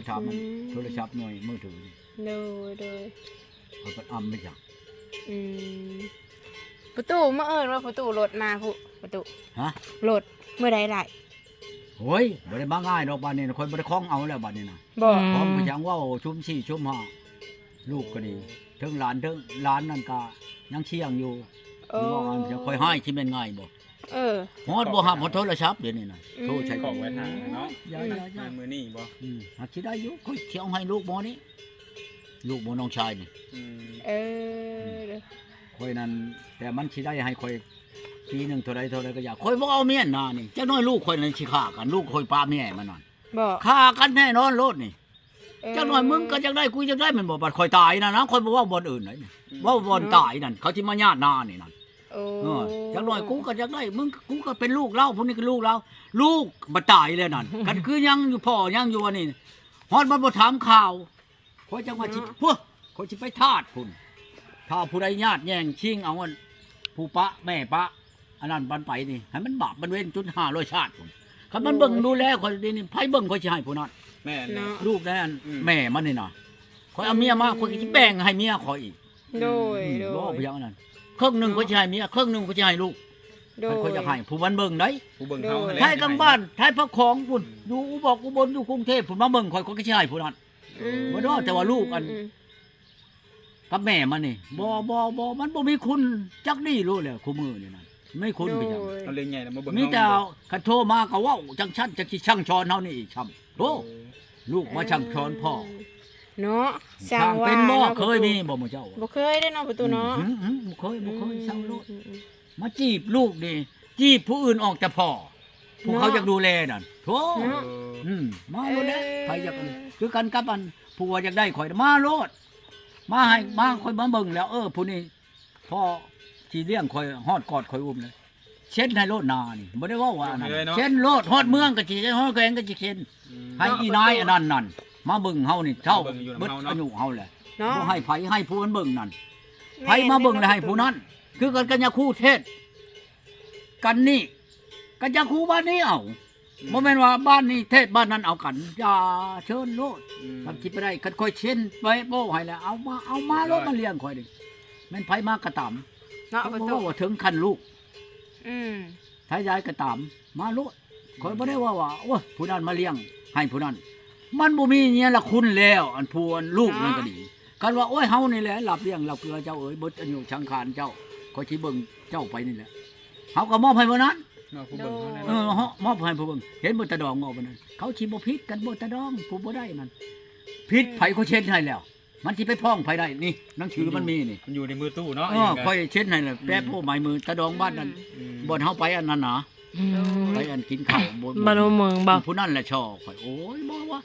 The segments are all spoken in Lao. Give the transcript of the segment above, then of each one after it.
ຖາມມັນ ອືມ ໂທລະສັບໜ່ວຍມືຖືນີ້ ໂດຍ ໂດຍ ເຂົາໄປອຳໄປຈັກ ອືມ ປະຕູ ມາເອີ້ນວ່າປະຕູລົດມາພຸ້ນ ປະຕູ ຮະ ລົດ ມື້ໃດຫຼ້າຍ? ໂອ້ຍ ບໍ່ໄດ້ມາງ່າຍດອກບາດນີ້ນະ ຂ້ອຍບໍ່ໄດ້ຄອງເອົາແລ້ວບາດນີ້ນະ ບໍ່ ອືມ ຄອງໄປຈັ່ງເວົ້າຊຸມສີ່ຊຸມຫ້າ ລູກກໍດີ ເຖິງຫຼານ ເຖິງຫຼານນັ້ນກໍຍັງສ່ຽງຢູ່ ເອີ ເວົ້າອັນຂ້ອຍຮ້າຍຊິແມ່ນງ່າຍບໍ່? ເອີ ຮອດບໍ່ຮັບຮອດໂທລະສັບດຽວນີ້ນະ ອືມ ໂທໃສ່ ຂອງໄວ້ຖ້າເນາະ ຢ້ານ ອືມ ມື້ນີ້ບໍ່? ອືມ ຫາກຊິໄດ້ຢູ່ ຂ້ອຍຊິເອົາໃຫ້ລູກໝໍນີ້ ລູກໝໍນ້ອງຊາຍນີ້ ອືມ ເອີ ອືມ ຂ້ອຍນັ້ນ ແຕ່ມັນຊິໄດ້ໃຫ້ຂ້ອຍປີໜຶ່ງເທົ່າໃດເທົ່າໃດກໍຢ່າ ຂ້ອຍບໍ່ເອົາເມຍນານີ້ ຈັກໜ້ອຍລູກຂ້ອຍນັ້ນຊິຂ້າກັນ ລູກຂ້ອຍປະແມ່ມັນນັ້ນ ບໍ່ ຂ້າກັນແນ່ນອນໂລດນີ້ ເອີ ຈັກໜ້ອຍມຶງກໍຢາກໄດ້ ກູຢາກໄດ້ແມ່ນບໍ່? ບັດຂ້ອຍຕາຍນະ ນະ ຂ້ອຍບໍ່ເວົ້າບ່ອນອື່ນໃດ ອືມ ເວົ້າບ່ອນຕາຍນັ້ນ ເຂົາຊິມາຍາດນານີ້ນັ້ນ ໂອ້ ເອີ ຈັກໜ້ອຍກູກໍຢາກໄດ້ ມຶງ ກູກໍເປັນລູກລາວ ຜູ້ນີ້ກໍລູກລາວ ລູກບັດຕາຍແລ້ວນັ້ນ ຄັນຄືຍັງຢູ່ ພໍ່ຍັງຢູ່ອັນນີ້ ຮອດມັນບໍ່ຖາມຂ່າວ ຂ້ອຍຈັ່ງວ່າຊິ ເນາະ ພວກ ຂ້ອຍຊິໄປທາດພຸ້ນ ຖ້າຜູ້ໃດຍາດແຍ່ງຊິງເອົາອັນ ຜູ້ປະແມ່ປະ ອັນນັ້ນມັນໄປນີ້ ໃຫ້ມັນບາບມັນເວນຈົນຫ້າຮ້ອຍຊາດພຸ້ນ ຄັນມັນເບິ່ງ ໂອ້ຍ ດູແລຂ້ອຍດີນີ້ ໃຜເບິ່ງຂ້ອຍຊິໃຫ້ຜູ້ນັ້ນ ແມ່ນແລ້ວ ເນາະ ລູກນັ້ນ ອືມ ແມ່ມັນນີ້ນະ ຂ້ອຍເອົາເມຍມາ ອືມ ຂ້ອຍກໍຊິແບ່ງໃຫ້ເມຍຂ້ອຍອີກ ໂດຍ ອືມ ໂດຍ ບໍ່ພຽງອັນນັ້ນ ເຄິ່ງໜຶ່ງ ໂດຍ ຂ້ອຍຊິໃຫ້ເມຍ ເຄິ່ງໜຶ່ງຂ້ອຍຊິໃຫ້ລູກ ໂດຍ ຄັນຂ້ອຍຢາກໃຫ້ ຜູ້ມັນເບິ່ງໄດ໋ ຜູ້ເບິ່ງເຮົາ ໂດຍ ຫັ້ນແຫຼະ ໄທກຳບ້ານ ໄທພະຂອງພຸ້ນ ອືມ ຢູ່ອຸບອກອຸບົນ ຢູ່ກຸງເທບພຸ້ນ ມາເບິ່ງຂ້ອຍ ຂ້ອຍກໍຊິໃຫ້ຜູ້ນັ້ນ ອືມ ບໍ່ດອກ ແຕ່ວ່າລູກອັນ ອືມ ກັບແມ່ມັນນີ້ ອືມ ບໍ່ ບໍ່ ບໍ່ ມັນບໍ່ມີຄຸນຈັກດີ້ໂລດແຫຼະ ຄູ່ມື້ນີ້ນະ ມີຄຸນໄປຫຍັງ ໂດຍ ເອົາເລື່ອງໃຫຍ່ນະມາເບິ່ງ ມີແຕ່ເຮົາ ຄັນໂທມາກໍເວົ້າຈັ່ງຊັ້ນ ຈັກຊິສັ່ງສອນເຮົານີ້ອີກຊ້ຳ ໂອ້ ເອີ ລູກມາສັ່ງສອນພໍ່ ອືມ ເນາະ ຊ່າງເປັນບໍ່ ຊ່າງວ່າເນາະ ເຄີຍມີບໍ່ໝູ່ເຈົ້າ? ບໍ່ເຄີຍເດ້ເນາະ ປະຕູເນາະ ອືມ ອືມ ບໍ່ເຄີຍ ບໍ່ເຄີຍ ອືມ ເຊົາໂລດ ອືມ ອືມ ມາຈີບລູກນີ້ ຈີບຜູ້ອື່ນອອກແຕ່ພໍ່ ຜູ້ເຂົາ ເນາະ ຢາກດູແລນັ້ນ ໂທ້ ເນາະ ເອີ ອືມ ມາໂລດແຫຼະ ເອີ ໃຜຢາກ ຄືກັນກັບອັນ ຜູ້ວ່າຢາກໄດ້ຂ້ອຍ ມາໂລດ ມາໃຫ້ ອືມ ມາ ຂ້ອຍມາເບິ່ງແລ້ວ ເອີ ຜູ້ນີ້ພໍຊິລ້ຽງຂ້ອຍ ຮອດກອດຂ້ອຍອຸ້ມເລີຍ ເຊັນໃຫ້ໂລດນານີ້ ບໍ່ໄດ້ເວົ້າວ່າອັນນັ້ນ ເຊັນໂລດ ຮອດເມືອງກໍຊິເຊັນ ຮອດແຂວງກໍຊິເຊັນ ອືມ ໃຫ້ອີນາຍອັນນັ້ນນັ້ນ ມາເບິ່ງເຮົານີ້ ເຖົ້າ ມາເບິ່ງຢູ່ນຳເຮົາເນາະ ເບິດອາຍຸເຮົາແຫຼະ ເນາະ ບໍ່ໃຫ້ໃຜ ໃຫ້ຜູ້ມັນເບິ່ງນັ້ນ ແມ່ນ ໃຜມາເບິ່ງແລ້ວໃຫ້ຜູ້ນັ້ນ ຄືກັນກັບຍາຄູເທດ ກັນນີ້ ກໍຢາກຮູ້ບ້ານນີ້ເອົາ ອືມ ບໍ່ແມ່ນວ່າບ້ານນີ້ເທດບ້ານນັ້ນເອົາກັນ ຢ່າ ເຊີນໂລດ ອືມ ຄັນຊິໄປໄດ້ ຄັນຂ້ອຍເຊັນໄປໂປ້ໃຫ້ແລ້ວ ເອົາມາ ເອົາມາໂລດ ເອີ ມາລ້ຽງຂ້ອຍນີ້ ແມ່ນໃຜມາກໍຕາມ ເນາະ ບໍ່ເວົ້າວ່າເຖິງຂັ້ນລູກ ອືມ ໃຜຢາຍກໍຕາມ ມາໂລດ ອືມ ຂ້ອຍບໍ່ໄດ້ເວົ້າວ່າ ໂອ້ຍ ຜູ້ນັ້ນມາລ້ຽງໃຫ້ຜູ້ນັ້ນ ມັນບໍ່ມີເນຍລະຄຸນແລ້ວ ອັນຜູ້ອັນລູກນັ້ນກໍດີ ເນາະ ຄັນວ່າ ໂອ້ຍ ເຮົານີ້ແຫຼະ ຮັບລ້ຽງຮັບເກືອເຈົ້າເອີຍ ເບິດອາຍຸສັງຂານເຈົ້າ ຂ້ອຍຊິເບິ່ງເຈົ້າໄປນີ້ແຫຼະ ເຮົາກໍມອບໃຫ້ຜູ້ນັ້ນ ເນາະ ຜູ້ເບິ່ງເຮົາແຫຼະ ໂດຍ ເນາະ ເອີ ມອບໃຫ້ຜູ້ເບິ່ງ ເຫັນບໍ່ຕາດອງເວົ້າປານນັ້ນ ເຂົາຊິບໍ່ຜິດກັນບໍ່ຕາດອງ ຜູ້ບໍ່ໄດ້ນັ້ນ ຜິດໃຜ ອືມ ຂ້ອຍເຊັນໃຫ້ແລ້ວ ມັນຊິໄປຟ້ອງໃຜໄດ້ ນີ້ໜັງສືມັນມີນີ້ ມັນຢູ່ໃນມືຕູ້ເນາະ ເອີ ຂ້ອຍເຊັນໃຫ້ແລ້ວ ອືມ ແປະໂປ້ໝາຍມືຕາດອງບ້ານນັ້ນ ອືມ ບ່ອນເຮົາໄປອັນນັ້ນນະ ອືມ ໄປອັນກິນເຂົ້າ ບໍ່ ບ້ານຫົວເມືອງບໍ່ ຜູ້ນັ້ນແຫຼະຊໍຂ້ອຍ ໂອ້ຍ ບໍ່ວ່າ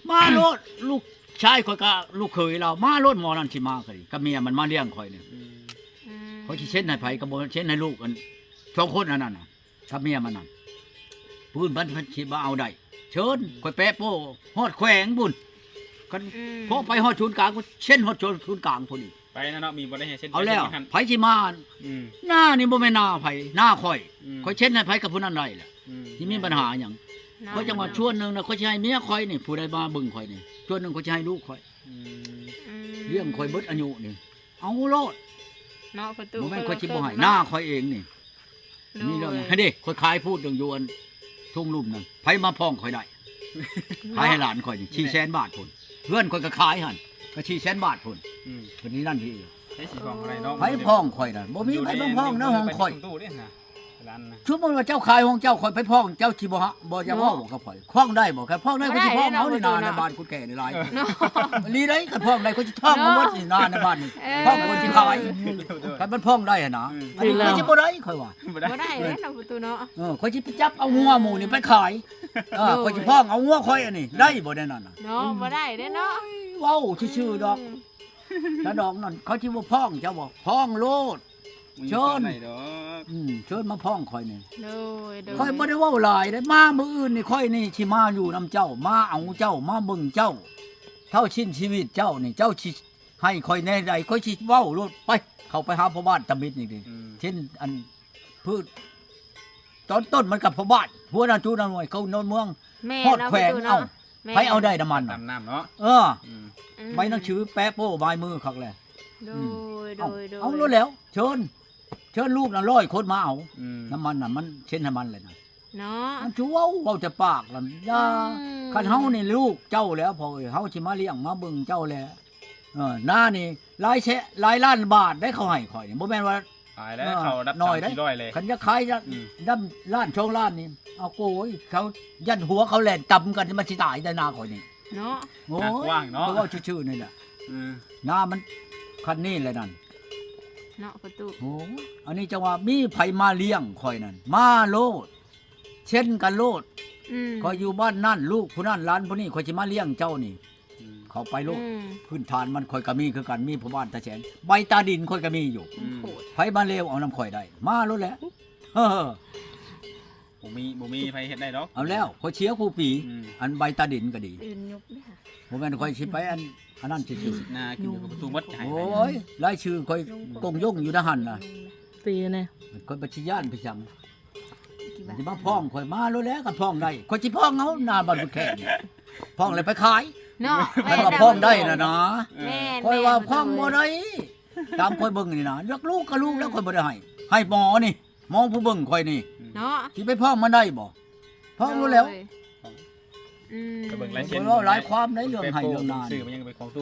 ມາໂລດ ລູກຊາຍຂ້ອຍກັບລູກເຂີຍລາວ ມາໂລດ ໝໍນັ້ນຊິມາກໍດີ ກັບເມຍມັນມາລ້ຽງຂ້ອຍນີ້ ອືມ ອືມ ຂ້ອຍຊິເຊັນໃຫ້ໃຜກໍບໍ່ເຊັນໃຫ້ລູກອັນສອງຄົນອັນນັ້ນນະ ກັບເມຍມັນນັ້ນ ຜູ້ອື່ນມັນ ເພິ່ນຊິບໍ່ເອົາໄດ້ ເຊີນ ອືມ ຂ້ອຍແປະໂປ້ຮອດແຂວງພຸ້ນ ຄັນ ອືມ ພໍໄປຮອດສູນກາງ ກໍເຊັນຮອດສູນກາງພຸ້ນອີກ ໄປນະເນາະ ມີບໍ່ໄດ້ໃຫ້ເຊັນ ເອົາແລ້ວ ໃຜຊິມາ ອືມ ນານີ້ບໍ່ແມ່ນນາໃຜ ນາຂ້ອຍ ອືມ ຂ້ອຍເຊັນໃຫ້ໃຜກັບຜູ້ນັ້ນໄດ້ແຫຼະ ອືມ ຊິມີບັນຫາຫຍັງ ເນາະ ຂ້ອຍຈັ່ງວ່າ ເນາະ ສ່ວນໜຶ່ງນະ ຂ້ອຍຊິໃຫ້ເມຍຂ້ອຍນີ້ ຜູ້ໃດມາເບິ່ງຂ້ອຍນີ້ ສ່ວນໜຶ່ງຂ້ອຍຊິໃຫ້ລູກຂ້ອຍ ອືມ ອືມ ລ້ຽງຂ້ອຍເບິດອາຍຸນີ້ ເອົາໂລດ ເນາະ ປະຕູ ບໍ່ແມ່ນຂ້ອຍຊິບໍ່ໃຫ້ ເອີ ນາຂ້ອຍເອງນີ້ ໂດຍ ມີເລື່ອງໃຫ້ເດ້ ຂ້ອຍຂາຍພູດໜຶ່ງຢູ່ອັນທົ່ງລຸ່ມນັ້ນ ໃຜມາຟ້ອງຂ້ອຍໄດ້ ເນາະ ຂາຍໃຫ້ຫຼານຂ້ອຍນີ້ ສີ່ແສນບາດພຸ້ນ ເຮືອນຂ້ອຍກໍຂາຍຫັ້ນ ກໍສີ່ແສນບາດພຸ້ນ ອືມ ເພິ່ນນີ້ນັ້ນທີ່ ໃຜຊິຟ້ອງໄດ້ເນາະ ໃຜຟ້ອງຂ້ອຍນະ ບໍ່ມີໃຜມາຟ້ອງນະ ຫ້ອງຂ້ອຍ ຢູ່ໃນມືຕູ້ເດ້ນະ ຫຼານນະ ສົມມຸດວ່າເຈົ້າຂາຍຂອງເຈົ້າ ຂ້ອຍໄປຟ້ອງ ເຈົ້າຊິບໍ່ ບໍ່ຢາກເວົ້າ ເນາະ ບໍ່ກັບຂ້ອຍ ຟ້ອງໄດ້ບໍ່? ຄັນຟ້ອງໄດ້ ເນາະ ຂ້ອຍຊິຟ້ອງເອົານີ້ນາໃນບ້ານກຸດແກ່ນີ້ຫຼາຍ ເນາະ ອີ່ຫຼີໃດ໋ ຄັນຟ້ອງໄດ້ ຂ້ອຍຊິທ້ອງ ເນາະ ໝົດນີ້ນາໃນບ້ານນີ້ ເອີ ຟ້ອງຄົນຊິຂາຍ ຄັນມັນຟ້ອງໄດ້ຫັ້ນນະ ອືມ ອັນນີ້ຂ້ອຍຊິບໍ່ໄດ້ ຂ້ອຍວ່າ ບໍ່ໄດ້ ບໍ່ໄດ້ເດ້ເນາະ ປະຕູເນາະ ເອີ ຂ້ອຍຊິໄປຈັບເອົາງົວໝູ່ນີ້ໄປຂາຍ ເອີ ໂດຍ ຂ້ອຍຊິຟ້ອງເອົາງົວຂ້ອຍອັນນີ້ ໄດ້ບໍ່ແນວນັ້ນນະ ເນາະ ອືມ ບໍ່ໄດ້ເດ້ເນາະ ໂອ້ຍ ເວົ້າຊື່ໆດອກ ອືມ ຕາດອງນັ້ນ ເຂົາຊິບໍ່ຟ້ອງເຈົ້າບໍ່? ຟ້ອງໂລດ ບໍ່ມີ ເຊີນ ຟ້ອງໄດ້ດອກ ອືມ ເຊີນມາຟ້ອງຂ້ອຍນີ້ ໂດຍ ໂດຍ ຂ້ອຍບໍ່ໄດ້ເວົ້າຫຼາຍເດ້ ມາມື້ອື່ນນີ້ ຂ້ອຍນີ້ຊິມາຢູ່ນຳເຈົ້າ ມາເອົາເຈົ້າ ມາເບິ່ງເຈົ້າ ເທົ່າສິ້ນຊີວິດເຈົ້ານີ້ ເຈົ້າຊິໃຫ້ຂ້ອຍແນວໃດ ຂ້ອຍຊິເວົ້າໂລດ ໄປ ເຂົ້າໄປຫາພໍ່ບ້ານຕາມິດນີ້ຕິ ອືມ ເຊັ່ນ ອັນ ພືດ ຕອນຕົ້ນມັນກັບພໍ່ບ້ານ ຫົວໜ້າຈູນາໜ່ວຍ ເຂົາໂນນເມືອງ ແມ່ນ ຮອດແຂວງ ເນາະ ເອົາ ແມ່ນ ໃຜເອົາໄດ້ນ້ຳມັນ ຕາມນ້ຳເນາະ ເອີ ອືມ ອືມ ໃບໜັງສືແປະໂປ້ລາຍມືຄັກແຫຼະ ໂດຍ ອືມ ໂດຍ ເອົາ ໂດຍ ເອົາໂລດແຫຼ້ວ ເຊີນ ເຊີນລູກນະ ຮ້ອຍຄົນມາເອົາ ອືມ ນ້ຳມັນນະ ມັນເຊັນໃຫ້ມັນແຫຼະນະ ເນາະ ມັນຊິເວົ້າ ເວົ້າແຕ່ປາກລະ ຢ່າ ອືມ ຄັນເຮົານີ້ລູກເຈົ້າແຫຼະພໍ່ເອີຍ ເຮົາຊິມາລ້ຽງມາເບິ່ງເຈົ້າແຫຼະ ເອີ ນານີ້ຫຼາຍແສນ ຫຼາຍລ້ານບາດໄດ໋ ເຂົາໃຫ້ຂ້ອຍນີ້ ບໍ່ແມ່ນວ່າ ຕາຍແລ້ວ ເອີ ເຂົາລະດັບ ໜ້ອຍໄດ໋ ສາມສີ່ຮ້ອຍເລີຍ ຄັນຢາກຂາຍ ອືມ ນຳລ້ານສອງລ້ານນີ້ ເອົາໂກຍ ເຂົາຢ້ານຫົວເຂົາແລ່ນຕຳກັນ ມັນຊິຕາຍໄດ້ນາຂ້ອຍນີ້ ເນາະ ໂອ້ຍ ນາກວ້າງເນາະ ຂ້ອຍເວົ້າຊື່ໆນີ້ແຫຼະ ອືມ ນາມັນຄັນນີ້ແຫຼະນັ້ນ ເນາະ ປະຕູ ໂອ້ ອັນນີ້ຈັ່ງວ່າມີໃຜມາລ້ຽງຂ້ອຍນັ້ນ ມາໂລດ ເຊັນກັນໂລດ ອືມ ຂ້ອຍຢູ່ບ້ານນັ້ນ ລູກຜູ້ນັ້ນ ຫຼານຜູ້ນີ້ ຂ້ອຍຊິມາລ້ຽງເຈົ້ານີ້ ອືມ ເຂົ້າໄປໂລດ ອືມ ພື້ນຖານມັນຂ້ອຍກໍມີຄືກັນ ມີພໍ່ບ້ານຕາແສງ ໃບຕາດິນຂ້ອຍກໍມີຢູ່ ອືມ ໃຜມາເລວເອົານຳຂ້ອຍໄດ້ ມາໂລດແຫຼະ ເອີ ບໍ່ມີ ບໍ່ມີໃຜເຮັດໄດ້ດອກ ເອົາແລ້ວ ຂ້ອຍເສຍຄູ່ປີ ອືມ ອັນໃບຕາດິນກໍດີ ອື່ນຍຸບເດ້ ບໍ່ແມ່ນຂ້ອຍຊິໄປອັນ ອັນນັ້ນຊື່ໆ ໜ້າກິນຢູ່ກັບປະຕູໝົດ ໂອ້ຍ ລາຍຊື່ຂ້ອຍກົງຍົງຢູ່ໃນຫັ້ນນະ ຕີແນ່ ຂ້ອຍບໍ່ຊິຢ້ານໄປຫຍັງ ຊິມາຟ້ອງຂ້ອຍ ມາໂລດແຫຼະ ຄັນຟ້ອງໄດ້ ຂ້ອຍຊິຟ້ອງເອົາ ໜ້າບ້ານບຸດແຂກນີ້ ຟ້ອງແລ້ວໄປຂາຍ ເນາະ ຄັນວ່າຟ້ອງໄດ້ນະນະ ແມ່ນ ຂ້ອຍວ່າຟ້ອງບໍ່ໄດ້ ຕາມຂ້ອຍເບິ່ງນີ້ນະ ຢາກລູກກໍລູກແລ້ວ ອືມ ຂ້ອຍບໍ່ໄດ້ໃຫ້ ໃຫ້ໝໍນີ້ ໝໍຜູ້ເບິ່ງຂ້ອຍນີ້ ເນາະ ຊິໄປຟ້ອງມັນໄດ້ບໍ່? ຟ້ອງໂລດແຫຼ້ວ ໂດຍ ອືມ ໄປເບິ່ງລາຍເຊັນ ເພິ່ນເວົ້າຫຼາຍຄວາມໃນເລື່ອງໃຫ້ເລື່ອງນາ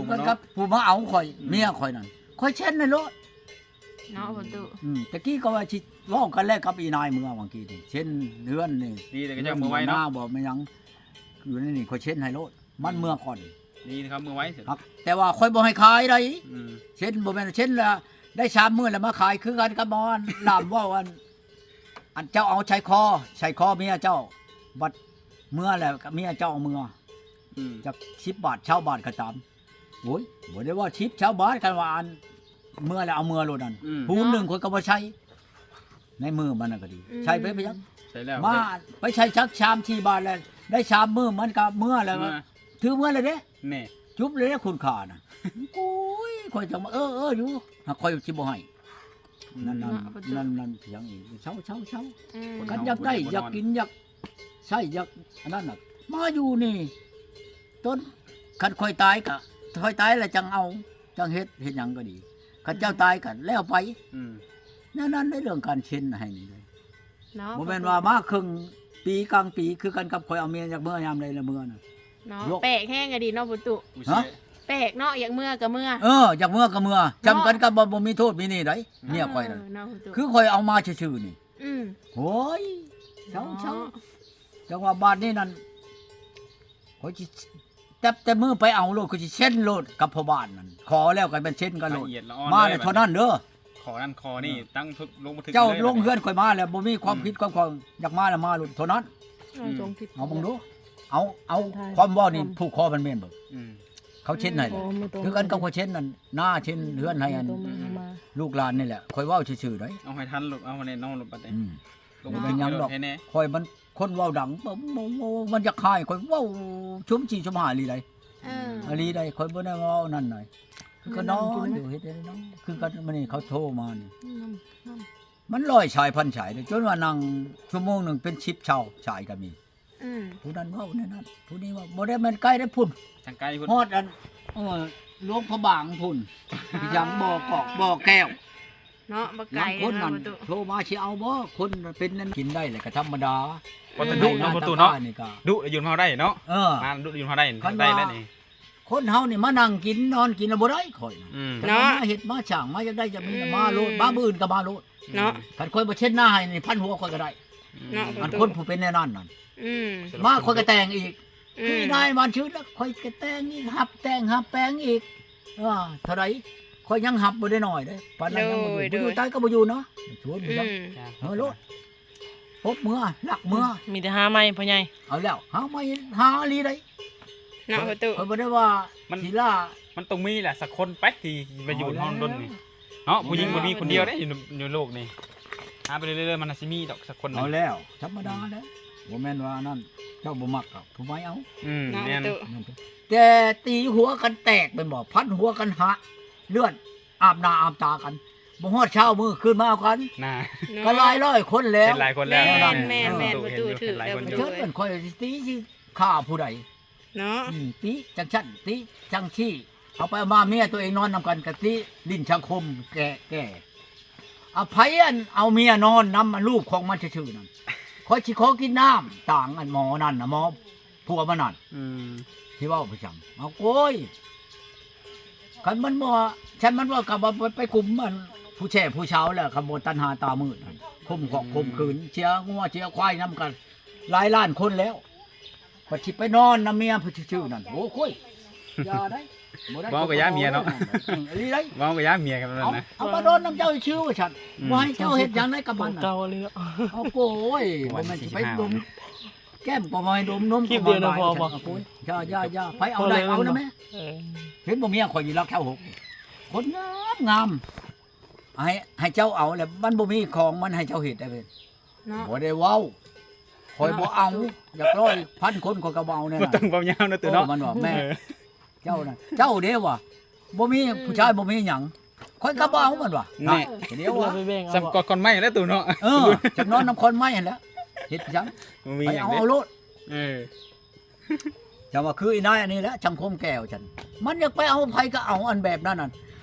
ມັນກໍກັບຜູ້ມາເອົາຂ້ອຍ ອືມ ເມຍຂ້ອຍນັ້ນ ຂ້ອຍເຊັນໃຫ້ໂລດ ເນາະ ອືມ ປະຕູ ອືມ ຕະກີ້ກໍວ່າຊິເວົ້າກັນແລ້ວກັບອີນາຍເມືອຫວ່າງກີ້ນີ້ ເຊັນເຮືອນນີ້ ດີແຕ່ກໍເຈົ້າເມືອໄວເນາະ ນາບໍ່ແມ່ນຫຍັງ ຢູ່ໃນນີ້ຂ້ອຍເຊັນໃຫ້ໂລດ ມັນເມືອກ່ອນ ອືມ ດີເຂົາເມືອໄວ ແຕ່ວ່າຂ້ອຍບໍ່ໃຫ້ຂາຍໃດ ອືມ ເຊັນບໍ່ແມ່ນເຊັນລະໄດ້ສາມມື້ລະມາຂາຍ ຄືກັນກັບໝໍລາມເວົ້າ ອັນ ອັນເຈົ້າເອົາໃສ່ຄໍ ໃສ່ຄໍເມຍເຈົ້າ ບັດເມືອແລ້ວເມຍເຈົ້າເອົາເມືອ ອືມ ຈັກສິບບາດ ຊາວບາດກໍຕາມ ໂອ້ຍ ບໍ່ໄດ້ວ່າສິບ ຊາວບາດ ຄັນວ່າອັນເມືອແລ້ວເອົາເມືອໂລດນັ້ນ ອືມ ພູນໜຶ່ງຂ້ອຍກໍບໍ່ໃສ່ ໃນມືມັນນັ້ນກໍດີ ອືມ ໃສ່ໄປ ໄປຫຍັງ ໃສ່ແລ້ວ ມາ ໄປໃສ່ຈັກສາມສີ່ບາດແລ້ວ ໄດ້ສາມມື້ມັນກໍເມືອແລ້ວ ເມືອ ຖືເມືອແລ້ວເດ້ ແນ່ ຈຸບເລີຍເດ້ຄຸນຄ່ານະ ໂອ້ຍ ຂ້ອຍຈັ່ງວ່າ ເອີໆ ຢູ່ ຫາກຂ້ອຍຊິບໍ່ໃຫ້ ອືມ ນັ້ນ ນັ້ນ ນັ້ນ ນັ້ນ ຫຍັງອີກ ເຊົາ ເຊົາ ເຊົາ ອືມ ຄັນຢາກໄດ້ ຢາກກິນ ຢາກໃຊ້ ຢາກອັນນັ້ນນະ ມາຢູ່ນີ້ ຕົນ ຄັນຂ້ອຍຕາຍກະ ຂ້ອຍຕາຍແລ້ວຈັ່ງເອົາ ຈັ່ງເຮັດ ເຮັດຫຍັງກໍດີ ຄັນເຈົ້າ ອືມ ຕາຍກໍແລ້ວໄປ ອືມ ແນວນັ້ນໃນເລື່ອງການເຊັນໃຫ້ນີ້ເດ້ ເນາະ ບໍ່ແມ່ນວ່າມາເຄິ່ງປີກາງປີ ຄືກັນກັບຂ້ອຍເອົາເມຍຢາກເມືອຍາມໃດລະເມືອນະ ເນາະ ໂລະ ແປກແຮງອະດີເນາະ ປະຕູ ຫະ ແປກເນາະ ຢາກເມືອກໍເມືອ ເອີ ຢາກເມືອກໍເມືອ ເນາະ ຈຳກັນກັບບໍ່ ບໍ່ມີໂທດມີນີ້ໃດ ອືມ ເມຍຂ້ອຍນັ້ນ ເອີ ເນາະ ປະຕູ ຄືຂ້ອຍເອົາມາຊື່ໆນີ້ ອືມ ໂອ້ຍ ເຊົາ ເນາະ ເຊົາ ຈັ່ງວ່າບາດນີ້ນັ້ນ ຂ້ອຍຊິແຕັບແຕ່ມື້ໄປເອົາໂລດ ຂ້ອຍຊິເຊັນໂລດກັບພໍ່ບ້ານນັ້ນ ຂໍແລ້ວກໍແມ່ນເຊັນກັນໂລດ ລະອຽດລະອ່ອນ ມາແລ້ວເທົ່ານັ້ນເດີ ເອີ ຂໍນັ້ນຂໍນີ້ ເອີ ຕັ້ງລົງບັນທຶກ ເຈົ້າລົງເຮືອນຂ້ອຍມາແລ້ວ ບໍ່ມີຄວາມ ອືມ ຜິດຄວາມຂອງ ຢາກມາແລ້ວມາໂລດເທົ່ານັ້ນ ອືມ ເອົາເບິ່ງດູ ເອົາ ເອົາ ເອົາ ຄວາມເວົ້ານີ້ ອືມ ຜູກຄໍມັນແມ່ນເບິ່ງ ອືມ ເຂົາເຊັນໃຫ້ ອືມ ຄືກັນກັບຂ້ອຍເຊັນນັ້ນ ນາເຊັນເຮືອນໃຫ້ອັນ ອືມ ລູກຫຼານນີ້ແຫຼະ ຂ້ອຍເວົ້າຊື່ໆໃດ ເອົາໃຫ້ທັນໂລດ ເອົາໃຫ້ແນ່ນອນໂລດບັດນີ້ ອືມ ລົງ ບໍ່ເປັນຫຍັງດອກ ໃຫ້ແນ່ ຂ້ອຍມັນຄົນເວົ້າດັງ ມັນຢາກຂາຍ ຂ້ອຍເວົ້າຊຸມສີ່ຊຸມຫ້າອີ່ຫຼີໃດ ເອີ ອີ່ຫຼີໃດ ຂ້ອຍບໍ່ໄດ້ເວົ້ານັ້ນໃດ ຄືກັນນອນຢູ່ ເຮັດໄດ້ເນາະ ຄືກັນມື້ນີ້ເຂົາໂທມານີ້ ມັນຮ້ອຍສາຍພັນສາຍເດ້ ຈົນວ່ານັ່ງຊົ່ວໂມງໜຶ່ງເປັນສິບຊາວສາຍກໍມີ ອືມ ຜູ້ນັ້ນເວົ້າແນວນັ້ນ ຜູ້ນີ້ເວົ້າ ບໍ່ໄດ້ແມ່ນໄກເດ້ພຸ້ນ ທາງໄກພຸ້ນ ຮອດອັນ ເອີ ຫຼວງພະບາງພຸ້ນ ອ່າ ຫຍັງບໍ່ກອກບໍ່ແກ້ວ ເນາະ ບໍ່ໄກ ບາງຄົນນັ້ນ ເນາະ ປະຕູ ໂທມາຊິເອົາບໍ່ ຄົນເປັນນັ້ນກິນໄດ້ແຫຼະກໍທຳມະດາ ອືມ ປະຕູເນາະ ປະຕູເນາະ ດຸຢູ່ນຳເຮົາໄດ້ເນາະ ເອີ ມາດຸຢູ່ນຳເຮົາໄດ້ ໄດ້ແລ້ວນີ້ ຄົນເຮົານີ້ມານັ່ງກິນນອນກິນລະບໍ່ໄດ້ຂ້ອຍ ອືມ ເນາະ ມາເຮັດມາສ້າງມາຢາກໄດ້ຢາກມີ ອືມ ມາໂລດ ມາມື້ອື່ນກໍມາໂລດ ເນາະ ຄັນຂ້ອຍບໍ່ເຊັນໜ້າໃຫ້ນີ້ ພັນຫົວຂ້ອຍກໍໄດ້ ເນາະ ອັນຄົນຜູ້ເປັນແນວນັ້ນນັ້ນ ອືມ ມາຂ້ອຍກໍແຕ່ງອີກ ອືມ ຄືນາຍບ້ານຊື່ລະ ຂ້ອຍກໍແຕ່ງອີກ ຮັບແຕ່ງຮັບແປງອີກ ເອີ ເທົ່າໃດ ຂ້ອຍຍັງຮັບບໍ່ໄດ້ໜ້ອຍເດ້ ປານນັ້ນຍັງບໍ່ຢູ່ ໂດຍ ບໍ່ຢູ່ ໂດຍ ຕາຍກໍບໍ່ຢູ່ເນາະ ຊວນ ອືມ ເມືອໂລດ ປົບເມືອ ລັກເມືອ ມີແຕ່ຫາໃໝ່ພໍ່ໃຫຍ່ ເອົາແລ້ວ ຫາໃໝ່ ຫາອີ່ຫຼີໃດ ເນາະ ປະຕູ ຂ້ອຍບໍ່ໄດ້ວ່າມັນ ສີລາ ມັນຕ້ອງມີແຫຼະ ສັກຄົນໄປທີ່ມາຢູ່ນອນດົນນີ້ ເນາະ ຜູ້ຍິງບໍ່ມີຄົນດຽວເດ້ ຢູ່ ຢູ່ໂລກນີ້ ຫາໄປເລື້ອຍໆ ມັນອາດຊິມີດອກສັກຄົນໜຶ່ງ ເອົາແລ້ວ ທຳມະດາແລ້ວ ອືມ ບໍ່ແມ່ນວ່ານັ້ນ ເຈົ້າບໍ່ມັກກໍຜູ້ໃໝ່ເອົາ ອືມ ເນາະ ແມ່ນ ປະຕູ ແມ່ນ ແຕ່ຕີຫົວກັນແຕກແມ່ນບໍ່ ຟັນຫົວກັນຫະ ເລືອດອາບໜ້າອາບຕາກັນ ບໍ່ຮອດຊາວມື້ຄືນມາເອົາກັນ ນະ ກໍຫຼາຍຮ້ອຍຄົນແລ້ວ ເປັນຫຼາຍຄົນແລ້ວ ແມ່ນ ແມ່ນ ປະຕູ ເຫັນຢູ່ ປະຕູ ເຫັນຫຼາຍຄົນຢູ່ ເຊີນເພິ່ນ ຂ້ອຍຊິຕີຊິຂ້າຜູ້ໃດ ເນາະ ອືມ ຕິ ຈັ່ງຊັ້ນ ຕິ ຈັ່ງຊີ້ ເອົາໄປເອົາມາເມຍຕົວເອງນອນນຳກັນກະຕິ ຫຼິ້ນສັງຄົມແກ່ ແກ່ ອະ ໃຜອັນເອົາເມຍນອນນຳ ອັນລູກຂອງມັນຊື່ໆນັ້ນ ຂ້ອຍຊິຂໍກິນນ້ຳຕາງ ອັນໝໍນັ້ນນະ ໝໍຜົວມັນນັ້ນ ອືມ ຊິເວົ້າໄປຈັ່ງ ເອົາໂກຍ ຄັນມັນບໍ່ ຄັນມັນວ່າ ກະວ່າໄປ ໄປກຸມອັນຜູ້ແຊ່ຜູ້ສາວແລ້ວ ຄັນບໍ່ຕັນຫາຕາມືດຫັ້ນ ຂົ່ມຂອກ ອືມ ຂົ່ມຂືນ ເສຍງົວເສຍຄວາຍນຳກັນ ຫຼາຍລ້ານຄົນແລ້ວ ບັດຊິໄປນອນນຳເມຍຜູ້ຊື່ໆນັ້ນ ໂອ້ໂຫຍ ຢ່າໄດ໋ ບໍ່ໄດ້ ເວົ້າກໍຢ້ານເມຍເນາະ ເອີ ອີ່ຫຼີໄດ໋ ເວົ້າກໍຢ້ານເມຍກັນນັ້ນນະ ເອົາມານອນນຳເຈົ້າຊື່ວ່າຊັ້ນ ອືມ ບໍ່ໃຫ້ເຈົ້າເຮັດຫຍັງໃນກັບມັນນະ ເກົ່າເລີຍ ເອົາໂກຍ ບໍ່ແມ່ນຊິໄປດົມແກ້ມກໍບໍ່ໃຫ້ດົມ ນົມກໍບໍ່ໃຫ້ບາຍ ໂອ້ຍ ຢ່າໆໆ ໃຜເອົາໄດ້ເອົານະແມ່ ເອີ ເຫັນບໍ່ເມຍຂ້ອຍຢູ່ຫຼັກຊາວຫົກ ຄົນງາມໆ ໃຫ້ ໃຫ້ເຈົ້າເອົາແລ້ວ ມັນບໍ່ມີຂອງມັນໃຫ້ເຈົ້າເຮັດໄດ້ເວີຍ ເນາະ ບໍ່ໄດ້ເວົ້າ ຂ້ອຍບໍ່ເອົາ ເນາະ ຢາກຮ້ອຍພັນຄົນ ຂ້ອຍກໍບໍ່ເອົາແນວນັ້ນ ບໍ່ຕ້ອງເວົ້າຍາວນະຕູ້ເນາະ ເອີ ມັນວ່າ ແມ່ ເອີ ເຈົ້ານະ ເຈົ້າເດ້ວ່າ ບໍ່ມີ ອືມ ຜູ້ຊາຍບໍ່ມີຫຍັງ ຂ້ອຍກໍບໍ່ເອົາ ມັນວ່າ ແນ່ ເນາະ ດຽວວ່າ ສ່ຳກອດຂອນໄມ້ແລ້ວຕູ້ເນາະ ເອີ ຈັກນອນນຳຂອນໄມ້ຫັ້ນແຫຼະ ເຮັດຈັ່ງ ບໍ່ມີຫຍັງເດ້ ເອົາໂລດ ເອີ ຈັ່ງວ່າຄືອີນາຍອັນນີ້ແຫຼະ ສັງຄົມແກ່ວ່າຊັ້ນ ມັນຢາກໄປເອົາໃຜກໍເອົາ ອັນແບບນັ້ນນະ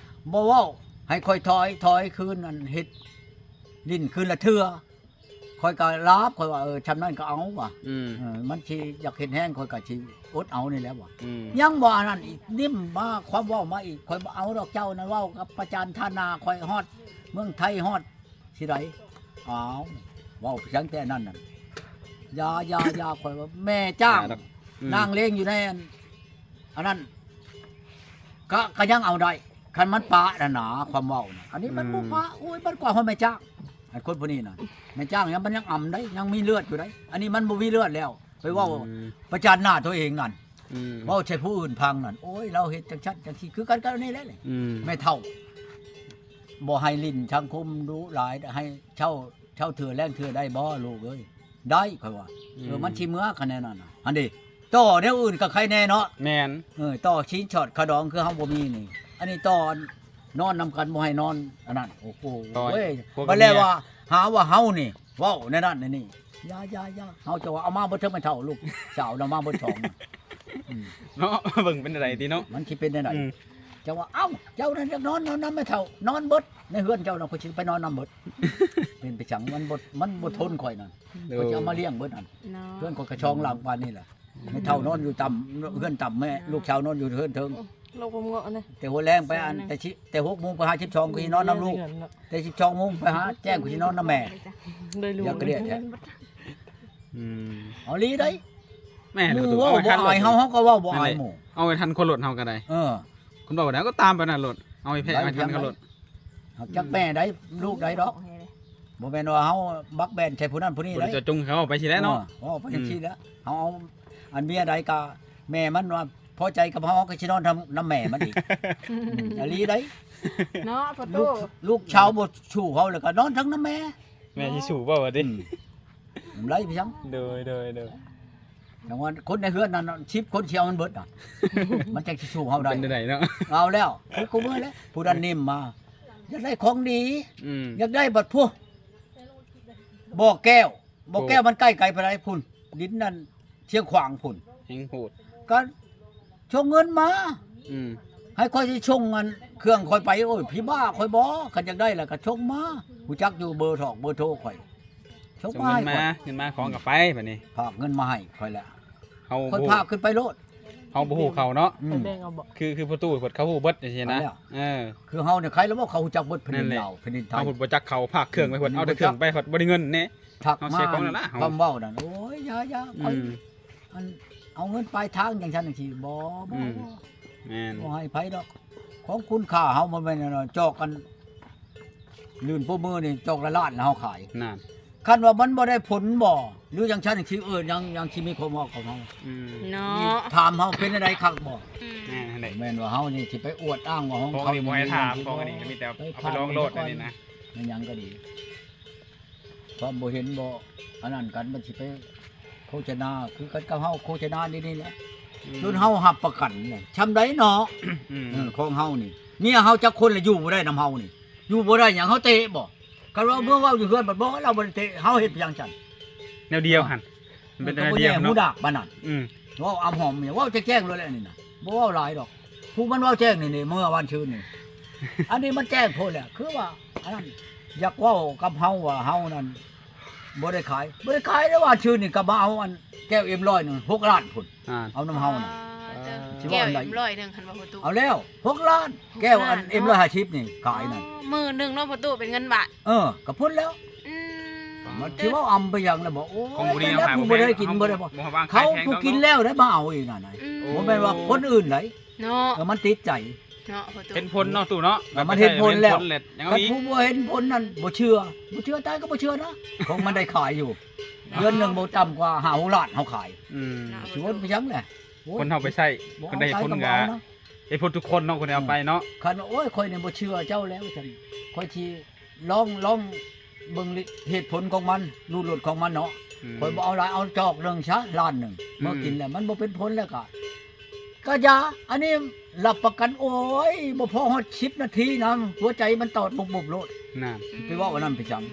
ບໍ່ເວົ້າ ໃຫ້ຂ້ອຍຖອຍ ຖອຍຄືນ ອັນເຮັດຫຼິ້ນຄືນລະເທື່ອ ຂ້ອຍກໍລາບ ຂ້ອຍວ່າ ເອີ ຊ່ຳນັ້ນກໍເອົາວ່າ ອືມ ເອີ ມັນຊິຢາກເຮັດແຮງ ຂ້ອຍກໍຊິອົດເອົານີ້ແຫຼະວ່າ ອືມ ຍັງວ່າອັນນັ້ນອີກ ນິ້ມມາຄວາມເວົ້າມາອີກ ຂ້ອຍບໍ່ເອົາດອກ ເຈົ້ານັ້ນເວົ້າກັບປະຈານທ່ານນາ ຂ້ອຍຮອດເມືອງໄທ ຮອດຊິໃດ ອ້າວ ເວົ້າພຽງແຕ່ນັ້ນນະ ຢ່າ ຢ່າ ຢ່າ ຂ້ອຍວ່າແມ່ຈ້າງ ອືມ ນາງເລງຢູ່ໃນອັນ ອັນນັ້ນ ກະ ກະຍັງເອົາໄດ້ ຄັນມັນປະນັ້ນນາ ຄວາມເວົ້ານະ ອັນນີ້ມັນບໍ່ປະ ອືມ ໂອ້ຍ ມັນກວ່າຮອດແມ່ຈ້າງ ອັນຄົນຜູ້ນີ້ນະ ແມ່ຈ້າງຍັງ ມັນຍັງອຳໄດ້ ຍັງມີເລືອດຢູ່ໄດ໋ ອັນນີ້ມັນບໍ່ມີເລືອດແລ້ວ ໄປເວົ້າ ອືມ ປະຈານໜ້າຕົວເອງນັ້ນ ອືມ ເວົ້າໃສ່ຜູ້ອື່ນຟັງນັ້ນ ໂອ້ຍ ລາວເຮັດຈັ່ງຊັ້ນຈັ່ງຊີ້ ຄືກັນກັບອັນນີ້ແຫຼະ ອືມ ແມ່ເຖົ້າ ບໍ່ໃຫ້ຫຼິ້ນສັງຄົມດຸຫຼາຍ ໃຫ້ເຊົາ ເຊົ້າເທື່ອແລງເທື່ອໄດ້ບໍ່ລູກເອີຍ ໄດ້ ຂ້ອຍວ່າ ອືມ ເອີ ມັນຊິເມືອຄັນແນວນັ້ນນະ ຫັ້ນເດ ຕໍ່ແນວອື່ນກໍໄຄແນ່ເນາະ ແມ່ນ ເອີ ຕໍ່ຊີ້ນຊອດຂະດອງ ຄືເຮົາບໍ່ມີນີ້ ອັນນີ້ຕໍ່ນອນນຳກັນ ບໍ່ໃຫ້ນອນອັນນັ້ນ ໂອ້ໂຫ ໂອ້ຍ ບັດແລ້ວວ່າ ຫາວ່າເຮົານີ້ເວົ້າແນວນັ້ນແນວນີ້ ຢ່າໆໆ ເຮົາຈະວ່າເອົາມາເບິດເຖິງແມ່ເຖົ້າ ລູກສາວນຳມາເບິດສອງ ອືມ ເນາະ ເບິ່ງເປັນໃດຕິເນາະ ມັນຊິເປັນແນວໃດ ອືມ ເຈົ້າວ່າ ເອົ້າ ເຈົ້ານັ້ນຢາກນອນ ນອນນຳແມ່ເຖົ້າ ນອນເບິດ ໃນເຮືອນເຈົ້ານະ ຂ້ອຍຊິໄປນອນນຳເບິດ ເປັນໄປຈັ່ງ ມັນບໍ່ ມັນບໍ່ທົນຂ້ອຍນັ້ນ ໂດຍ ຂ້ອຍຊິເອົາມາລ້ຽງເບິດຫັ້ນ ເນາະ ເຮືອນຂ້ອຍກະສອງຫຼັງປານນີ້ແຫຼະ ອືມ ແມ່ເຖົ້ານອນຢູ່ຕ່ຳເຮືອນຕ່ຳ ແມ່ ເນາະ ລູກສາວນອນຢູ່ເຮືອນເທິງ ໂອ້ ລົງຄວາມເງາະນະ ແຕ່ຫົວແລງໄປອັນ ແຕ່ຊິ ແຕ່ຫົກໂມງໄປຫາສິບສອງ ຂ້ອຍຊິນອນນຳລູກ ແຕ່ສິບສອງໂມງໄປຫາແຈ້ງ ຂ້ອຍຊິນອນນຳແມ່ ໄດ້ລູກ ຢາກກະເດດແທ້ ອືມ ເອົາອີ່ຫຼີໄດ໋ ແມ່ນ ໝູ່ເວົ້າບໍ່ອາຍເຮົາ ເຮົາກໍເວົ້າບໍ່ອາຍໝູ່ ເອົາໃຫ້ທັນຄົນລົດເຮົາກໍໄດ້ ເອີ ຄົນເວົ້າໄດ້ກໍຕາມໄປນັ້ນໂລດ ເອົາໃຫ້ແພ້ໃຫ້ທັນຄົນລົດ ຈັກແມ່ໃດລູກໃດດອກ ບໍ່ແມ່ນວ່າເຮົາບັກແບນໃສ່ຜູ້ນັ້ນຜູ້ນີ້ ບໍ່ໄດ້ເຈາະຈົງ ເຂົາເວົ້າໄປຊີ້ແຫຼະເນາະ ອືມ ເວົ້າໄປຈັ່ງຊີ້ແຫຼະ ເຮົາເອົາອັນເມຍໃດກໍແມ່ມັນວ່າພໍໃຈກັບເຮົາ ເຮົາກໍຊິນອນນຳ ນຳແມ່ມັນອີກ ອືມ ອີ່ຫຼີໃດ໋ ເນາະ ພໍ່ຕູ້ ລູກ ລູກສາວບໍ່ສູ້ເຮົາ ແລ້ວກໍນອນທັງນຳແມ່ ແມ່ຊິສູ້ບໍ່ວ່າຕິ ອືມ ນຳໄລໄປຊັ້ນ ໂດຍ ໂດຍ ໂດຍ ຈັ່ງວ່າຄົນໃນເຮືອນນັ້ນສິບຄົນຊິເອົາມັນເບິດນະ ມັນຈັ່ງຊິສູ້ເຮົາໄດ້ ເປັນຈັ່ງໃດເນາະ ເອົາແລ້ວ ຄືຄູ່ມື້ແຫຼະ ຜູ້ນັ້ນນິ້ມມາ ຢາກໄດ້ຂອງດີ ອືມ ຢາກໄດ້ບັດພຸ້ນ ບໍ່ແກ້ວ ບໍ່ແກ້ວມັນໃກ້ໄກປານໃດພຸ້ນ ດິນນັ້ນຊຽງຂວາງພຸ້ນ ແຮງໂຫດ ກໍສົ່ງເງິນມາ ອືມ ໃຫ້ຂ້ອຍຊິສົ່ງອັນເຄື່ອງຂ້ອຍໄປ ໂອ້ຍ ຜີບ້າຂ້ອຍບໍ່ ຄັນຢາກໄດ້ລະກໍສົ່ງມາ ຮູ້ຈັກຢູ່ເບີຖອກເບີໂທຂ້ອຍ ສົ່ງມາໃຫ້ຂ້ອຍ ເງິນມາຂອງກໍໄປບັດນີ້ ຝາກເງິນມາໃຫ້ຂ້ອຍແຫຼະ ເຮົາ ຂ້ອຍພາຂຶ້ນໄປໂລດ ເຮົາບໍ່ຮູ້ເຂົາເນາະ ອືມ ແບ່ງເອົາບໍ່ ຄື ຄືພໍ່ຕູ້ເພິ່ນເຂົາຮູ້ເບິດຈັ່ງຊີ້ນະ ເອີ ຄືເຮົານີ້ໃຄລະບໍ່ ເຂົາຮູ້ຈັກເບິດແຜ່ນດິນລາວແຜ່ນດິນໄທ ເຮົາບໍ່ຈັກເຂົາ ພາກເຄື່ອງໄປເພິ່ນ ເອົາແຕ່ເຄື່ອງໄປ ເພິ່ນບໍ່ໄດ້ເງິນແນ່ ທັກມາຄວາມເວົ້ານັ້ນ ໂອ້ຍ ຢ່າໆ ຂ້ອຍ ອືມ ອັນເອົາເງິນປາຍທາງຈັ່ງຊັ້ນຈັ່ງຊີ້ ບໍ່ ບໍ່ ອືມ ບໍ່ ແມ່ນ ບໍ່ໃຫ້ໃຜດອກ ຂອງຄຸນຄ່າເຮົາບໍ່ແມ່ນອັນນັ້ນ ຈອກກັນ ລື່ນໂປະມືນີ້ ຈອກລະລ້ານເຮົາຂາຍ ນັ້ນ ຄັນວ່າມັນບໍ່ໄດ້ຜົນບໍ່ ຫຼືຈັ່ງຊັ້ນຈັ່ງຊີ້ ເອີ ຍັງ ຍັງຊິມີຄວາມເວົ້າຂອງເຮົາ ອືມ ເນາະ ຖາມເຮົາເປັນຈັ່ງໃດຄັກບໍ່ ອືມ ແມ່ນຫັ້ນແຫຼະ ແມ່ນວ່າເຮົານີ້ຊິໄປອວດອ້າງວ່າຂອງເຂົາ ຂອງອັນນີ້ບໍ່ໃຫ້ຖາມ ຂອງອັນນີ້ກໍມີແຕ່ເອົາໄປລອງໂລດ ອັນນີ້ນະ ແມ່ນຫຍັງກໍດີ ຄວາມບໍ່ເຫັນບໍ່ອັນນັ້ນກັນ ມັນຊິໄປໂຄສະນາ ຄືກັນກັບເຮົາໂຄສະນານີ້ ນີ້ແຫຼະ ອືມ ຈົນເຮົາຮັບປະກັນແຫຼະ ຊ່ຳໃດເນາະ ອືມ ເອີ ຂອງເຮົານີ້ ເມຍເຮົາຈັກຄົນລະຢູ່ບໍ່ໄດ້ນຳເຮົານີ້ ຢູ່ບໍ່ໄດ້ຫຍັງ ເຮົາເຕະບໍ່ ຄັນວ່າເມື່ອເວົ້າຢູ່ເຮືອນ ບັດບໍ່ ລາວບໍ່ໄດ້ເຕະ ເຮົາເຮັດຫຍັງຊັ້ນ ແນວດຽວຫັ້ນ ມັນເປັນແນວດຽວເນາະ ຫູດາກປານນັ້ນ ອືມ ເວົ້າອຳຫອມ ເວົ້າແຈ້ງໆໂລດແຫຼະນີ້ນະ ບໍ່ເວົ້າຫຼາຍດອກ. ຜູ້ມັນເວົ້າແຈ້ງນີ້ ນີ້ ເມື່ອວານຊືນນີ້ ອັນນີ້ມັນແຈ້ງໂພດແຫຼະ. ຄືວ່າ ອັນນັ້ນ ຢາກເວົ້າກັບເຮົາວ່າ ເຮົານັ້ນບໍ່ໄດ້ຂາຍ ບໍ່ໄດ້ຂາຍເດ້. ວານຊືນນີ້ກໍມາເອົາອັນແກ້ວເອັມຮ້ອຍໜຶ່ງ ຫົກລ້ານພຸ້ນ ອ່າ ເອົານຳເຮົານະ. ອ່າ ຊິເວົ້າອັນໃດ ແກ້ວເອັມຮ້ອຍໜຶ່ງຫັ້ນບໍ່ ພໍ່ຕູ້? ເອົາແລ້ວ ຫົກລ້ານ ແກ້ວອັນ ຫົກລ້ານ ເອັມຮ້ອຍຫ້າສິບນີ້ຂາຍນັ້ນ. ອໍ ມື້ໜຶ່ງເນາະ ພໍ່ຕູ້ ເປັນເງິນບາດ. ເອີ ກໍພຸ້ນແລ້ວ. ອືມ ມັນຊິເວົ້າອຳໄປຫຍັງລະບໍ? ໂອ້ຍ ແຕ່ຜູ້ບໍ່ໄດ້ກິນບໍ່ໄດ້ບໍ່ ເຂົາຜູ້ກິນແລ້ວໄດ້ມາເອົາອີກນັ້ນ. ອືມ ບໍ່ແມ່ນວ່າຄົນອື່ນໃດເນາະ. ເອີ ມັນຕິດໃຈເນາະ ພໍ່ຕູ້ ເຫັນຜົນເນາະ ຕູ້ເນາະ. ເອີ ມັນເຫັນຜົນແລ້ວ ຄັນຜູ້ບໍ່ເຫັນຜົນນັ້ນບໍ່ເຊື່ອ ບໍ່ເຊື່ອຕາຍກໍບໍ່ເຊື່ອນະ. ຂອງມັນໄດ້ຂາຍຢູ່ ເດືອນໜຶ່ງບໍ່ຕ່ຳກວ່າຫ້າຫົກລ້ານເຮົາຂາຍ. ອືມ ຊິວນໄປຫຍັງແຫຼະ? ໂອ້ຍ ຄົນເຮົາໄປໃຊ້ ເພິ່ນໄດ້ເຫັນຜົນກໍເອົານະ ເຫັນຜົນທຸກຄົນເນາະ ຄົນທີ່ເອົາໄປເນາະ. ຄັນວ່າ ໂອ້ຍ ຂ້ອຍນີ້ບໍ່ເຊື່ອເຈົ້າແລ້ວ ວ່າຊັ້ນ ຂ້ອຍຊິລອງ ລອງເບິ່ງເຫດຜົນຂອງມັນ ຮູດລົດຂອງມັນເນາະ. ອືມ ຂ້ອຍບໍ່ເອົາຫຼາຍ ເອົາຈອກໜຶ່ງຊະ ລ້ານໜຶ່ງ ອືມ ເມື່ອກິນແລ້ວມັນບໍ່ເປັນຜົນແລ້ວກະ ກະຢາ ອັນນີ້ຮັບປະກັນ. ໂອ້ຍ ບໍ່ພໍຮອດສິບນາທີນະ ຫົວໃຈມັນຕອດບຸບໆໂລດ. ນັ້ນ ໄປເວົ້າອັນນັ້ນໄປຫຍັງ?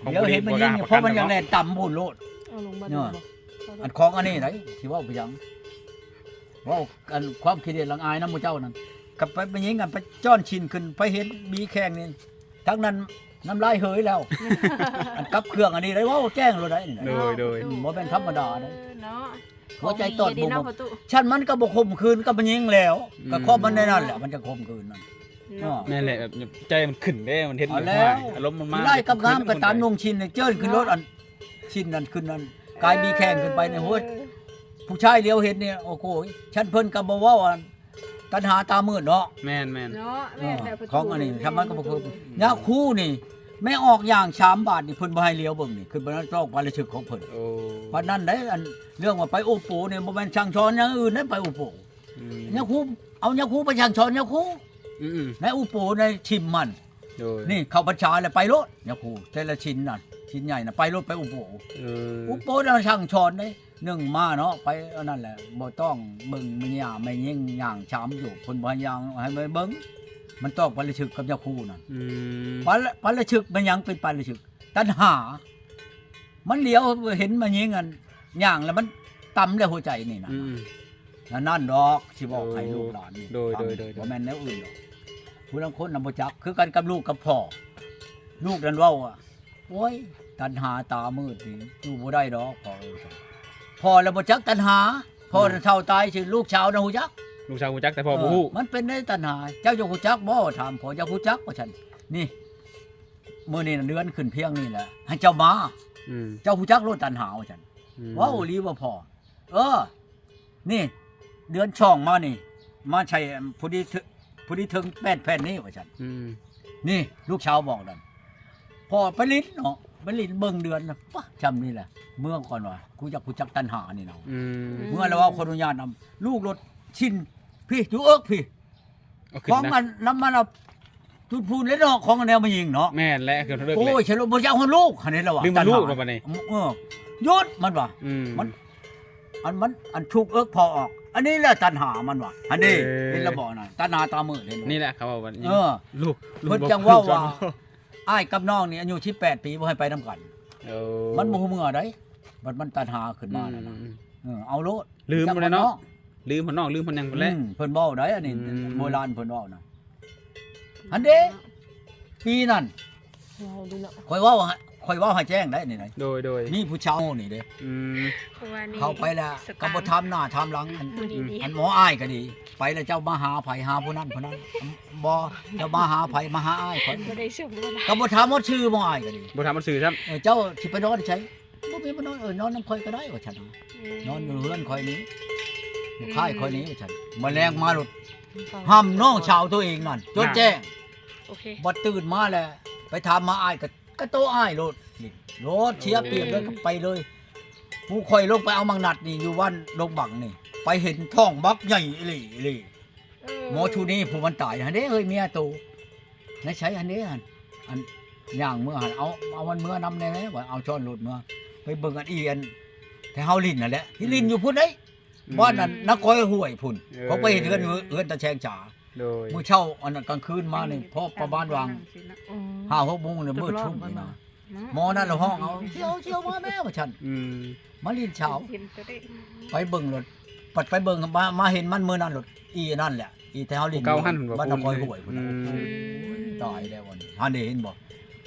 ອືມ ດຽວເຫັນມັນຍິງ ເພາະມັນຢາກແລ່ນຕຳພຸ້ນໂລດ. ເອົາລົງມາ ເນາະ ອັນຂອງອັນນີ້ໃດ ຊິເວົ້າໄປຫຍັງ? ເວົ້າອັນຄວາມຂີ້ເດດລັງອາຍນຳໝູ່ເຈົ້ານັ້ນ ກັບໄປແມ່ຍິງ ອັນໄປຈ້ອນຊິ້ນຂຶ້ນ ໄປເຫັນບີແຂ່ງນີ້ ທັງນັ້ນນ້ຳລາຍເຫີຍແລ້ວ. ອັນກັບເຄື່ອງອັນນີ້ໄດ້ເວົ້າແຈ້ງໂລດໄດ໋ນີ້ນະ. ໂດຍ ໂດຍ ອືມ ບໍ່ແມ່ນທຳມະດາເດ້ ເອີ ເນາະ. ຫົວໃຈຕອດບຸບ ຊັ້ນມັນກໍບໍ່ຂົ່ມຂືນກັບແມ່ຍິງແລ້ວ. ອືມ ກໍຄວາມມັນໃນນັ້ນແຫຼະ ມັນຈະຂົ່ມຂືນນັ້ນ. ເນາະ ແມ່ນແຫຼະ ແບບໃຈມັນຂຶ້ນເດ້ ມັນເຫັນ ເອົາແລ້ວ ອາລົມມັນມາ ລາຍກັບງາມ ກໍຕາມນຸ່ງຊິ້ນນີ້ ເຈີນຂຶ້ນໂລດ ເນາະ ອັນຊິ້ນນັ້ນຂຶ້ນນັ້ນ ກາຍມີແຂ່ງຂຶ້ນໄປໃນຫົວ ເອີ ຜູ້ຊາຍຫຼຽວເຫັນນີ້ ໂອ້ໂຫ ຊັ້ນເພິ່ນກໍບໍ່ເວົ້າ ອັນຕັນຫາຕາມືດເນາະ. ແມ່ນໆ ເນາະ ແມ່ນແຫຼະ ເອີ ຂອງອັນນີ້ ທຳມັນກໍບໍ່ຄື ຍາຄູນີ້ ແມ່ອອກຢ່າງສາມບາດນີ້ ເພິ່ນບໍ່ໃຫ້ຫຼຽວເບິ່ງນີ້ ຄືບັນນາຈອກປາລະຊຶກຂອງເພິ່ນ. ໂອ້ ປານນັ້ນໄດ໋ ອັນເລື່ອງວ່າໄປໂອໂປນີ້ ບໍ່ແມ່ນສັ່ງສອນຢ່າງອື່ນໄດ໋ ໄປໂອໂປ. ອືມ ຍາຄູ ເອົາຍາຄູໄປສັ່ງສອນຍາຄູ. ອືມໆ ໃນອຸໂປໃນຊິມມັນ. ໂດຍ ນີ້ເຂົ້າພັນສາແລ້ວໄປໂລດ ຍາຄູ ແຕ່ລະຊິນນະ ຊິນໃຫຍ່ນະ ໄປໂລດ ໄປອຸໂປ. ເອີ ອຸໂປນະສັ່ງສອນເດ້ ໜຶ່ງມາເນາະ ໄປອັນນັ້ນແຫຼະ ບໍ່ຕ້ອງເບິ່ງແມ່ຍ່າແມ່ຍິງຍ່າງຊາມຢູ່ ເພິ່ນບໍ່ໃຫ້ຍ່າງ ໃຫ້ໄປເບິ່ງ ມັນຕ້ອງປາລະຊຶກກັບຍາຄູນັ້ນ. ອືມ ປາລະ ປາລະຊຶກແມ່ນຫຍັງ ເປັນປາລະຊຶກ ຕັນຫາ ມັນຫຼຽວເຫັນແມ່ຍິງອັນຍ່າງແລ້ວມັນຕຳແລ້ວຫົວໃຈນີ້ນະ. ອືມ ນັ້ນດອກ ຊິບອກໃຫ້ລູກຫຼານນີ້. ໂດຍ ໂດຍ ໂດຍ ບໍ່ແມ່ນແນວອື່ນດອກ. ຜູ້ລາງຄົນນະບໍ່ຈັກ ຄືກັນກັບລູກກັບພໍ່. ລູກນັ້ນເວົ້າວ່າ ໂອ້ຍ ຕັນຫາຕາມືດນີ້ ຢູ່ບໍ່ໄດ້ດອກພໍ່ເອີຍ. ພໍ່ລະບໍ່ຈັກຕັນຫາ ພໍ່ ອືມ ນັ້ນເຖົ້າຕາຍຊື່ ລູກສາວນະຮູ້ຈັກ. ລູກສາວຮູ້ຈັກ ແຕ່ພໍ່ບໍ່ຮູ້. ເອີ ມັນເປັນໄດ້ຕັນຫາ ເຈົ້າຢາກຮູ້ຈັກບໍ່? ຖາມພໍ່. ຢາກຮູ້ຈັກ ວ່າຊັ້ນ. ນີ້ ມື້ນີ້ນະເດືອນຂຶ້ນພຽງນີ້ແຫຼະ ໃຫ້ເຈົ້າມາ. ອືມ ເຈົ້າຮູ້ຈັກໂລດຕັນຫາ ວ່າຊັ້ນ. ອືມ ເວົ້າອີ່ຫຼີບໍ່ພໍ່? ເອີ ນີ້ເດືອນສອງມານີ້ ມາໃສ່ ພໍດີ ພໍດີເຖິງແປດແຜ່ນນີ້ ວ່າຊັ້ນ. ອືມ ນີ້ລູກສາວບອກນັ້ນ ພໍ່ໄປຫຼິ້ນເນາະ ໄປຫຼິ້ນເບິ່ງເດືອນນະ ປະ ຊ່ຳນີ້ແຫຼະ ເມືອກ່ອນວ່າ ກູຢາກຮູ້ຈັກຕັນຫານີ້ເນາະ. ອືມ ເມືອແລ້ວເວົ້າຂໍອະນຸຍາດນຳ ລູກລົດຊິ້ນພີ້ ຢູ່ເອິກພີ້ ເອົາຂຶ້ນ ຂອງ ນະ ອັນ ນ້ຳມັນເອົາ ຈຸດພູນແລ້ວເນາະ ຂອງແນວມາຍິງເນາະ. ແມ່ນແຫຼະ ຄືເລີກແຫຼະ. ໂອ້ຍ ສະຫຼຸບບໍ່ຢາກຮອດລູກຫັ້ນແຫຼະວ່າ ລືມລູກແລ້ວບັດນີ້. ເອີ ຢຸດ ມັນວ່າ. ອືມ ມັນ ອັນ ມັນ ອັນ ທຸກເອິກພໍອອກ ອັນນີ້ແຫຼະຕັນຫາ ມັນວ່າ. ຫັ້ນເດ້ ເອີ ເຫັນລະບໍ່ນະ ຕັນຫາຕາມືດ ເຫັນບໍ່? ນີ້ແຫຼະເຂົາເວົ້າວ່າ ເອີ ລູກ ລູກ ເພິ່ນຈັ່ງເວົ້າວ່າ ອ້າຍກັບນ້ອງນີ້ອາຍຸສິບແປດປີ ບໍ່ໃຫ້ໄປນຳກັນ. ເອີ ມັນບໍ່ຮູ້ເມືອໃດ໋ ບັດມັນຕັນຫາຂຶ້ນມານັ້ນນະ. ອືມ ເອີ ເອົາໂລດ ລືມແລ້ວເນາະ ຈັກວ່ານ້ອງ ລືມຮອດນ້ອງ ລືມຮອດຫຍັງພຸ້ນແຫຼະ. ອືມ ເພິ່ນເວົ້າໄດ໋ ອັນນີ້ ອືມ ໂບລານເພິ່ນເວົ້ານະ. ຫັ້ນເດ້ ປີນັ້ນ ເວົ້າດີເນາະ ຂ້ອຍເວົ້າ ຂ້ອຍເວົ້າໃຫ້ແຈ້ງໄດ໋ນີ້ນະ. ໂດຍ ໂດຍ ມີຜູ້ຊາວນີ້ເດ້. ອືມ ເຂົ້າໄປແລ້ວກໍບໍ່ຖາມໜ້າຖາມຫຼັງ ອັນ ອັນໝໍອ້າຍກໍດີ ໄປແລ້ວເຈົ້າມາຫາໃຜ ຫາຜູ້ນັ້ນຜູ້ນັ້ນ ບໍ່ ເຈົ້າມາຫາໃຜ ມາຫາອ້າຍຂ້ອຍ ບໍ່ໄດ້ຊົມ ກໍບໍ່ຖາມຮອດຊື່ໝໍອ້າຍກໍດີ ບໍ່ຖາມຮອດຊື່ຊ້ຳ. ເອີ ເຈົ້າຊິໄປນອນໃສ? ບໍ່ມີມານອນ ເອີ ນອນນຳຂ້ອຍກໍໄດ້ ວ່າຊັ້ນ. ອືມ ນອນຢູ່ເຮືອນຂ້ອຍນີ້ ຢູ່ຄ້າຍຂ້ອຍນີ້ ວ່າຊັ້ນ. ມາແລງມາໂລດ ອືມ ຫ້ຳນ້ອງສາວໂຕເອງນັ້ນ ຈົນແຈ້ງ. ໂອເຄ ບັດຕື່ນມາແລ້ວ ໄປຖາມຫາອ້າຍ ກໍ ກໍໂຕອ້າຍໂລດ ໂລດ ເສຍປຽບເລີຍ ເອີ ກໍໄປເລີຍ. ໝູ່ຂ້ອຍລົງໄປເອົາໝາກນັດນີ້ ຢູ່ບ້ານດົງບັງນີ້ ໄປເຫັນທ້ອງບັກໃຫຍ່ອີ່ຫຼີ ອີ່ຫຼີ. ເອີ ໝໍຊູນີຜູ້ມັນຕາຍຫັ້ນເດ້ ເຮີ້ຍ ເມຍໂຕ ໃນໃສຫັ້ນເດ້ຫັ້ນ ອັນ ຍ່າງເມືອຫັ້ນ ເອົາ ເອົາມັນເມືອນຳແດ່ ວ່າເອົາຊ້ອນລົດເມືອ ໄປເບິ່ງອັນອີ່ອັນ ແຖວເຮົາຫຼິ້ນຫັ້ນແຫຼະ ທີ່ຫຼິ້ນຢູ່ພຸ້ນເດ້ ອືມ ບ້ານນັ້ນ ນະຄອຍຫ້ວຍພຸ້ນ. ເອີ ເຂົາໄປເຮັດເຮືອນ ເຮືອນຕາແຊງສາ. ໂດຍ ມື້ເຊົ້າອັນນັ້ນ ກາງຄືນມານີ້ ພໍປະມານວ່າງ ອືມ ຫ້າຫົກໂມງນີ້ ມືດຊຸ້ມນີ້ນະ. ໝໍນັ້ນລະຮ້ອງເອົາ "ເຊວ ເຊວ ມາແມ່" ວ່າຊັ້ນ ອືມ ມາຫຼິ້ນເຊົາ ເຫັນໂຕເດ້ ໄປເບິ່ງໂລດ ບັດໄປເບິ່ງມາ ມາເຫັນມັນມື້ນັ້ນໂລດ ອີອັນນັ້ນແຫຼະ ອີແຖວເຮົາຫຼິ້ນ ຜູ້ເກົ່າຫັ້ນ ບ້ານນະຄອນຫ້ວຍພຸ້ນນະ ອືມ ໂອ້ຍ ຕາຍແລ້ວບັດນີ້ ຫັ້ນເດ້ ເຫັນບໍ່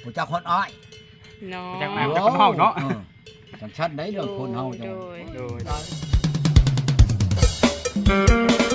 ຮູ້ຈັກຮອດອ້າຍ ເນາະ ຮູ້ຈັກອ້າຍ ຮູ້ຈັກຄົນເຮົາເນາະ ເອີ ຈັ່ງຊັ້ນໃດເລື່ອງຄົນເຮົາ ໂດຍ ໂດຍ ຕາຍ